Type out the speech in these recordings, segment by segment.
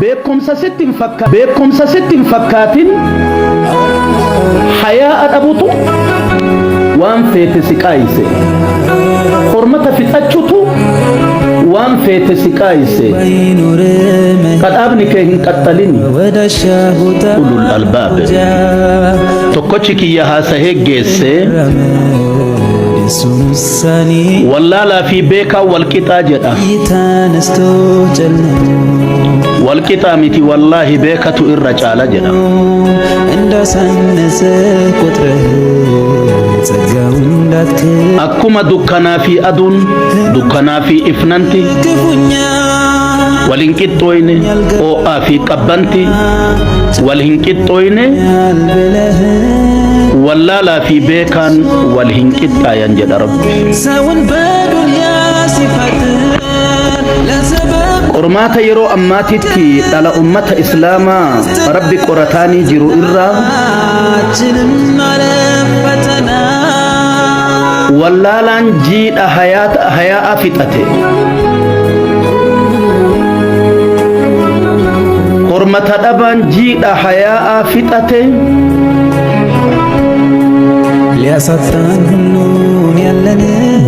Beekumsa sitti hin fakka beekumsa sitti hin fakkaatin hayaa'a dhabutu waan feete si qaayise. Hormata fixachutu waan feete si qaayise. Qadhaabni kee hin qaxxalini. Ulul albaab. Tokkochi kiyya haasahee geesse wallaalaa fi beekaa wal qixaa jedha. Wal qixaa miti wallaahi beekatu irra caala jedha. Akkuma dukkanaa fi aduun dukkanaa fi ifnanti wal hin qixxooyne oo'aa fi qabbanti wal hin qixxooyne wallaalaa fi beekaan wal hin qixxaayan jedha Rabbi. Qormaata yeroo ammaatitti dhala ummata Islaamaa Rabbi qorataanii jiru irraa wallaalaan jiidha hayaa'a fixate. Hormata dhabaan jiidha hayaa'a fixate.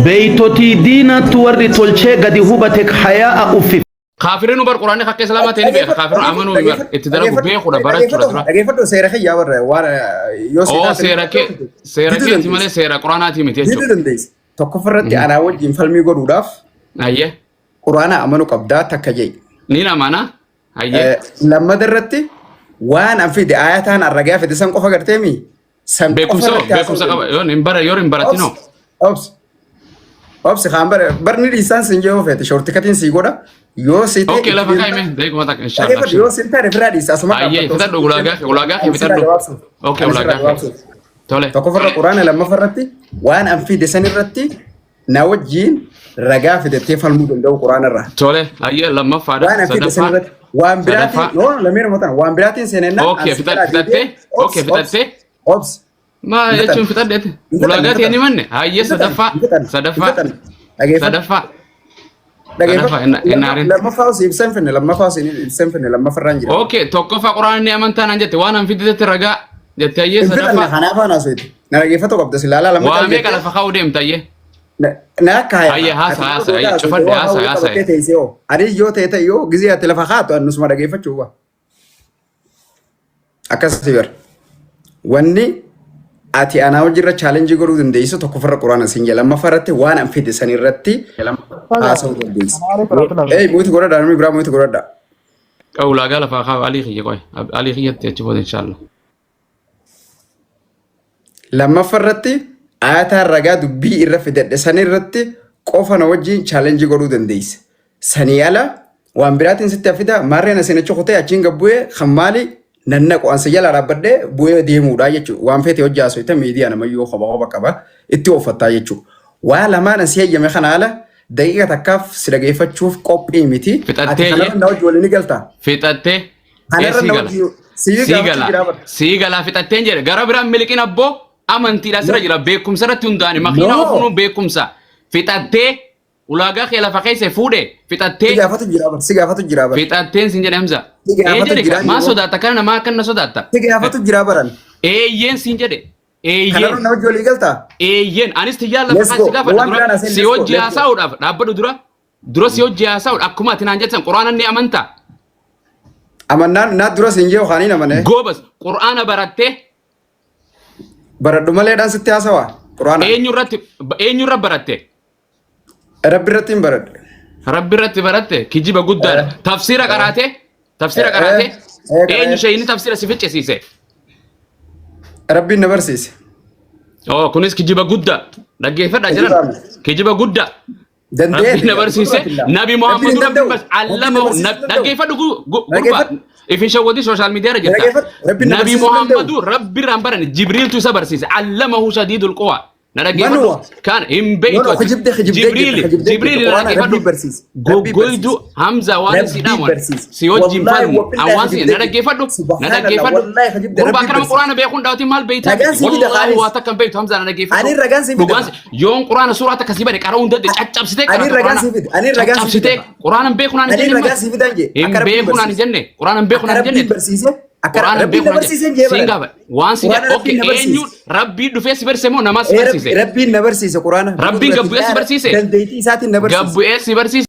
Beeytotii diinaattu warri tolchee gadi hubate hayaa'a uffifate. Kaafirri nu bar quraanni akka islaamaa ta'e ni beeka. Kaafirri amanuu ni bar itti dalagu beekuudha barachuudha dura. Dhageeffadhu seera kiyyaa warra waan yoo Oo seera kee seera keeti malee seera quraanaatii miti Diduu jechuudha. dandeessa. Tokkoffarratti anaa wajjin falmii godhuudhaaf Ayyee quraana amanuu qabdaa takka jee. ni amana. Ayyee Lammata irratti waan an fide ayataan an ragaa fide san qofa garteemi san qofa beekumsa irratti beekumsa haasa'uu qaba yoo hin bara yoo hin baratinoo. Obsi. Obsi kaan bare barni dhiisaan sin jee feete shortikatiin sii godha yoo si ta'e Okay lafa kaa'ime daqiiquma takka inshallah. Dhageeffadhu yoo sin taane firaa dhiisa asuma Ayyee fitadhu ulaagaa kee ulaagaa kee fitadhu. Okay ulaagaa kee. Tole. Tokkoffarra quraana lammaffarratti waan an fide san irratti na wajjiin ragaa fidattee falmuu danda'u quraana irraa. Tole ayyee lammaffaadha Waan an fide san sadaffaa. irratti waan biraatiin Sadaffaa. yoo lameen ummatan waan biraatiin seenennaa Okay fitattee okay fitattee. Obsi. Maa Hin jechuun fixan. fixadheeti. Hin fixan, Ulaagaa hin ta'e ni fixan. manne. Hayyee Hin fixan, sadaffaa. hin fixan, hin Sadaffaa. fixan. Dhageeffadhu. Sadaffaa. Dhageeffadhu. Sadaffaa hin aarin. Lammaffaa osoo ibsa hin finne lammaffaa osoo ibsa hin finne lammaffarraan jira. Okay tokkoffaa quraana ni amantaa naan jette waan an fiddetti ragaa jette hayyee Hin fixanne sadaffaa. kanaaf aan haasofte. Na dhageeffatu qabda si laalaa lammaffaa Waa meeqa lafa kaa'uu deemta hayyee. Na akka haya. Hayyee haasa haasa hayyee cufadhe haasa haasa. Ani yoo ta'e ta'e yoo gizee ati lafa kaa'atu annusuma dhageeffachuu qaba. Akkasii bara. Wanni ati anaa hojiirra chaalenjii godhuu dandeessu tokkoffarra quraana siin jedha. Lammaffaa irratti waan an fide san irratti haasa'uu dandeessa. Ee muuti godhadhaa namni biraa muuti godhadhaa. Ulaagaa lafaa kaa'u alii kiyya qoy alii kiyyatti achi booda inshallah. Lammaffaa irratti ayataan ragaa dubbii irra fidadhe san irratti qofa na wajjin chaalenjii godhuu dandeessa. Sanii ala waan biraatiin sitti hafida maarreen asiin achi kutee achiin gad bu'ee kan maali nannaqu ansi jala dhaabbadhee bu'ee deemuudha jechuudha. Waan feete hojii haasofte miidiyaa namayyuu kopha kopha qaba itti ooffattaa jechuudha. Waa lamaan asii hayyame kana ala daqiiqa takkaaf si dhageeffachuuf qophii miti. Ati Fixattee kanarra na wajji waliin ni galtaa? fixattee Kanarra sii na gala. wajji sii Sii gaafachuu gala. jira bara. Sii gala fixatteen jedhe gara biraan miliqin abboo amantiidha sirra jira beekumsa irratti hundaa'ani makiinaa No. ofuunuu beekumsa fixattee ulaagaa kee lafa keessa fuudhe Si fixattee gaafatu jira bara. Si gaafatu jira bara. fixatteen sin jedhe Hamza. Si Ee gaafatu jedhe jira maa yeroo. sodaatta kana namaa akkan na sodaatta. Si gaafatu jira baran. Eeyyeen sin jedhe. Kanarra Eeyyeen. na wajji walii galtaa? Eeyyeen anis tiyyaan lafa Let's kaasee go. gaafadha Waan dura biraan aseen si let's go. hojii Let's go. haasa'uudhaaf dhaabbadhu dura dura si hojii haasa'uudha akkuma ati naan jettan quraana ni amantaa. Amannaan naa dura siin jee kaaniin amane. Goobas quraana barattee Baradhu maleedhaan sitti haasawaa. Quraana. eenyurratti eenyurra baratte Rabbi irratti hin baradhe. Rabbi irratti baratte kijiba guddaadha. Tafsiira qaraatee tafsiira qaraatee eenyu shayini tafsiira si ficcisiise. Rabbiin na barsiise. Oo kunis kijiba guddaa dhaggeeffadhaa Kijiba jiran miti. kijiba guddaa. Danda'ee Rabbiin na barsiise Nabi Muhammadu Rabbiin barsiise allamahu dhaggeeffadhu gurbaa ifin shawwadii sooshaal miidiyaa irra jirta. Dhaggeeffadhu. Rabbiin na Nabi barsiisuu danda'u. Muhammadu Rabbi irraan barane Jibriiltu isa barsiise allamahu shadiidul quwaa. Na dhaggeeffadhu. Manuma. Kan hin No, beektu no, ati. kijibdee kijibdee jirta, Jibriili kijibdee jirta. Jibriili na Quraana dhaggeeffadhu. Rabbii barsiise. Rabbii Goggoydu barsiise. Hamza waan si Rabbii dhaaman. barsiise. Si wajjin Wallaahi falmu. wabillahi An waan si na kijibdee dhaggeeffadhu. jirta. Na Subhaanallah dhaggeeffadhu. wallaahi kijibdee Gurbaa Rabbii kana barsiise. quraana beekuun dhaawatiin maal beektaa Ragaan miti. sii fida Wallaahi Khaalis. waa takka hin beektu Hamza na dhaggeeffadhu. Ani ragaan sii fida. Dhugaan yoon quraana suuraa takka sii bade qara'uu hin dandeenye caccabsitee Ani qara'ata ragaan quraana. sii fida. Ani ragaan sii Caccabsitee fida. quraana hin beeku naan hin Ani jenne ragaan sii fidan jee. Hin Akka Rabbiin beeku naan hin barsiise. jenne. Quraana hin beeku Akka naan hin jenne. Rabbiin barsiise. Akka Quraana hin Rabbiin beeku na naan barsiise jenne. jee Siin baran. gaafa. Waan si Quraana jedhe okay Rabbiin na eenyu barsiise. Rabbii dhufee si barsiise moo namaa si Ee, barsiise? Rabbiin na barsiise Quraana. Rabbiin gad bu'ee si barsiise? Dandeettii isaatiin na barsiise. Gad bu'ee si barsiise?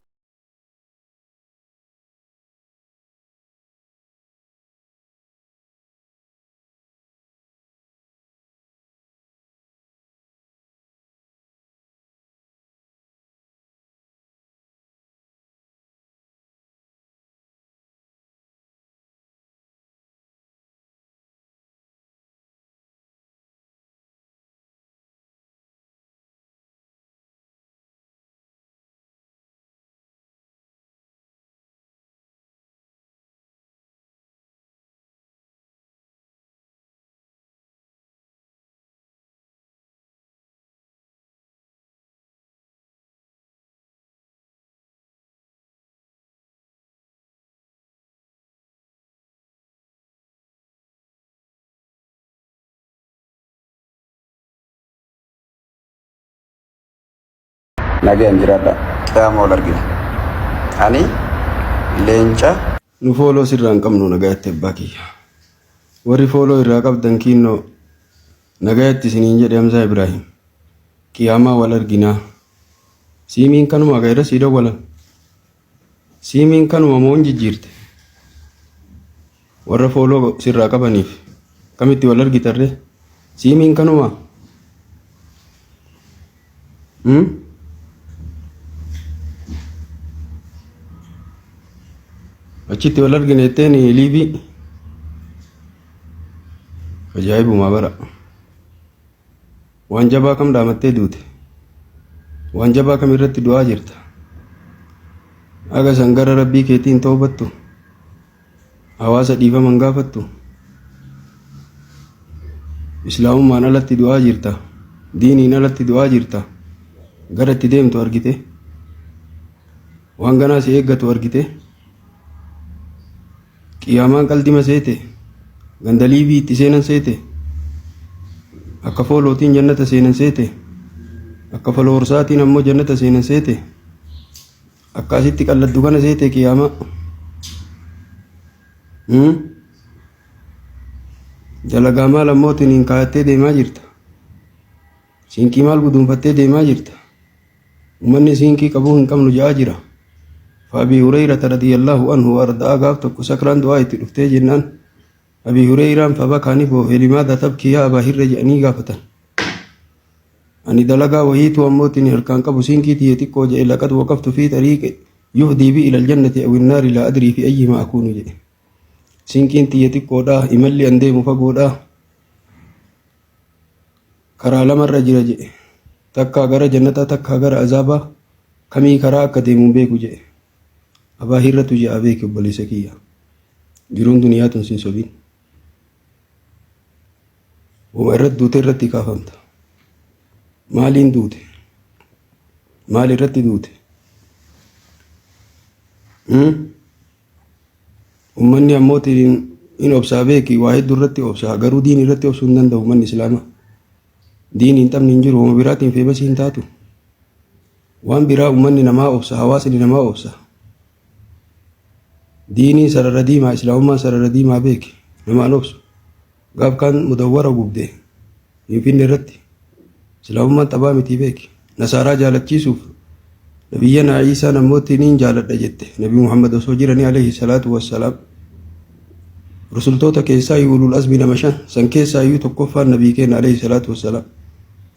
Nagayaan jiraadha. Qiyaama wal argina. Ani leenca. Nu fooloo sirraa hin qabnu nagayatti abbaa kiyya. Warri fooloo irraa qabdan kiinnoo nagayatti isiniin jedhe Hamzaa Ibraahim. Qiyaamaa wal arginaa. Siimiin kanuma ka irra sii dawwalan. Siimiin kanuma moo hin jijjiirte? Warra fooloo sirraa qabaniif kamitti wal argitarree? Siimiin kanuma? Hmm? Achitti wal argine jetteen liibii. Ajaa'ibuma bara. Waan jabaa kam dhaamattee duute? Waan jabaa kam irratti du'aa jirta? Haga san gara Rabbii keetii hin tawbattu? Hawaasa dhiifama hin gaafattu? Islaamummaan alatti du'aa jirta? Diiniin alatti du'aa jirta? Gara itti deemtu argite? Waan ganaa si eeggatu argite? Qiyaamaan qaldima seete? Ganda liibii itti seenan seete? Akka foolootiin jannata seenan seete? Akka foloorsaatiin ammoo jannata seenan seete? Akka asitti qalladdu kana seete qiyaamaa? Hmm? Dalagaa maal ammootiin hin kaayattee deemaa jirta? Siinqii maal guduunfattee deemaa jirta? Ummanni siinqii qabuu hin qabnu ja'aa jira. Fa Abii Hureeyrata radiyallaahu anhu wa arda'aa gaaf tokko sakraan du'aa itti dhuftee jennaan Abii Hureeyraan fa bakaa ni boohe limaadha tabkii yaa Abaa Hirre jedhanii gaafatan. Ani dalagaa wahiituu ammootiin harkaan qabu siinqii tiyya xiqqoo jedhe laqad waqaftu fi xariiqi yufdii bi ilal jannati awin naari laa adrii fi ayyihima akuunu jedhe. Siinqiin tiyya xiqqoodha imalli an deemu fagoodha Karaa lamarra jira je'e. Takkaa gara jannataa takkaa gara azaabaa kamii karaa akka deemu hin beeku je'e. Abaa hirratu je'a beeki obboleessa kiyya. Jiruun duniyaa tun sin sobin. Wama irratti duute irratti kaafamta. Maaliin duute? Maal irratti duute? Hmm? Ummanni ammoo in obsaa beeki waa hedduu irratti obsaa garuu diin irratti obsuu hin danda'u ummanni islaamaa. Diin hin taphni hin jiru wama biraatiin feemasii hin taatu. Waan biraa ummanni namaa obsa hawaasni namaa obsa. Diiniin sarara diimaa islaamummaan sarara diimaa beeki namaan obsu. Gaaf kaan mudawwara gubde Finfinne irratti islaamummaan taphaa mitii beeki. Nasaaraa jaalachiisuuf nabiyyanaa Iisaa namooti niin jaaladha jette Nabi Muhammad osoo jiranii alayhi salaatu wassalaam. Rusultoota keessaa ulul azmi nama shan san keessaa iyyuu tokkoffaan nabii keenya alayhi salaatu wassalaam.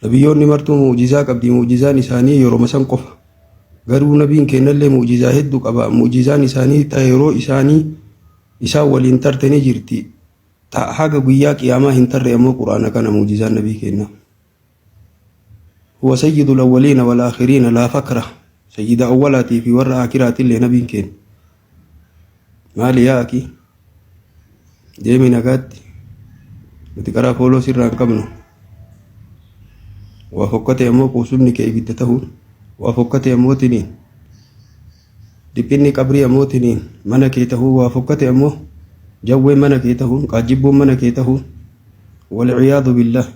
Nabiyyoonni martuu mu'jizaa qabdi mu'jizaan isaanii yeroma san qofa. Garuu nabiin keenyallee mu'jizaa hedduu qaba mu'jizaan isaanii ta yeroo isaanii isaan waliin tarte ni jirti. Ta haga guyyaa qiyaamaa hin tarre ammoo Qur'aana kana mu'jizaan nabii keennaa. Huwa sayyidul awwaliina wal aakhiriina laa fakra. Sayyida awwalaatii fi warra aakhiraatillee nabiin keenna. Maali yaa akii? Deemi nagaatti. Nuti karaa fooloo sirraa hin qabnu. Waa fokkate ammoo quusumni kee ibidda tahuun. Waa fokkate ammootiniin dhiphinni qabrii ammootiniin mana kee tahuu. Waa fokkate ammoo jawwee mana kee tahuun, qaajjibboon mana kee tahuun. Walciyaadu billah.